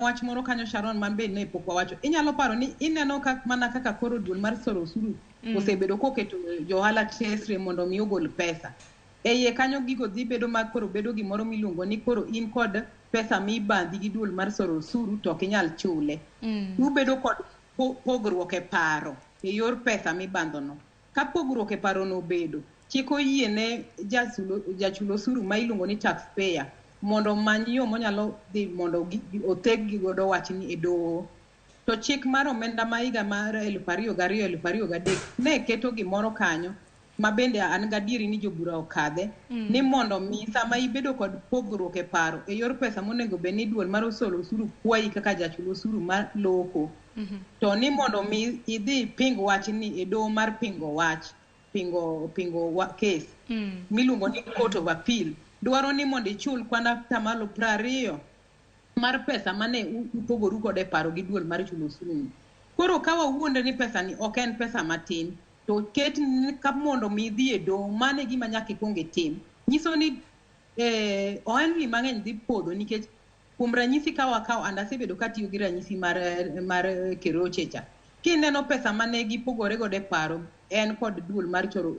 Wach moro kanyo, Sharon, man be ne pok wawacho. Inyalo paro ni ineno ka mana kaka koro duol mar soro osuru osebedo koketo johala tesre mondo mi ogol pesa. E iye kanyo gigo dhi bedo ma koro bedo gimoro miluongo ni koro in kod pesa mibandhi gi duol mar soro osuru to ok inyal chule. Ubedo kod pogruok e paro e yor pesa mibandhono. Ka pogruok e parono obedo, chik oyie ne jachul osuru ma iluongo ni taxpayer mondo omany yo monyalo dhi mondo otheg gi godo wachni e doho. To chik mar omenda ma higa mar 2002 2003 ne keto gimoro kanyo ma bende an gadieri ni jobura okadhe ni mondo mi sama ibedo kod pogruok e paro e yor pesa monego bed ni duol mar osolo osuru kwayi kaka jachul osuru mar loko, to ni mondo mi idhi iping wachni e doho mar pingo wach, pingo case miluongo ni Court of Appeal, dwaro ni mondo ichul kwan atamalo 20 mar pesa mane upogoru godo e paro gi duol mar chulo osuru. Koro ka wawuondre ni pesa ni ok en pesa matin, to ket ka mondo mi idhi e doho, mano e gima nyaka ikuong itim. Nyiso ni ohelni mang'eny dhi podho nikech kuom ranyisi ka wakawo, and asebedo katiyo gi ranyisi mar Keroche cha. Kineno pesa mane gipogore godo e paro en kod duol mar chulo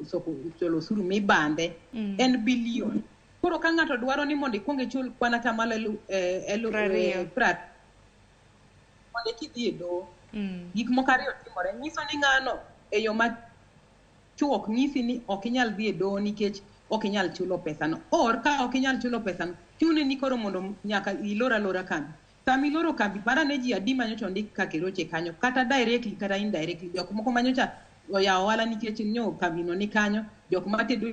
osuru mibandhe, en bilion. Koro ka ng'ato dwaro ni mondo ikuong ichul kwan atamalo 20. Mondo eka idhi e doho. Gik moko ariyo timore. Nyiso ni ng'ano e yo machuok nyisi ni ok inyal dhi e doho nikech ok inyal chulo pesano. Or ka ok inyal chulo pesano, chuni ni koro mondo nyaka ilor alora kambi. Sama iloro kambi, par ane ji adi manyocha ondik ka Keroche kanyo, kata directly kata indirectly. Jok moko manyocha oyawo ohala nikech nyo kambino ni kanyo, jok matedo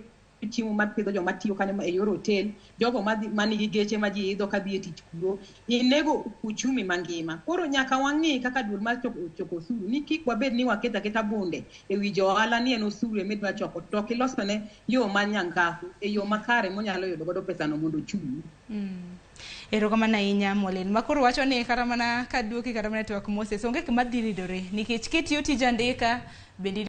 chiemo mapidho joma tiyo kanyo e yor hotel, jogo manigi geche ma ji idho kadhi e tich kuro, inego uchumi mangima. Koro nyaka wang'i kaka duol mar choko osuru ni kik wabed ni waketo aketa bunde e wi jo ohala ni en osuru ema idwa choko, to ok ilosone yo ma nyangafu e yo makare monyalo yudo godo pesano mondo ochul. Erokamano ahinya, Molin. Ma koro wacho ni kata mana kaduoki kata mana e twak Moses, onge kuma dhi ridore nikech kitiyo tij andika bende.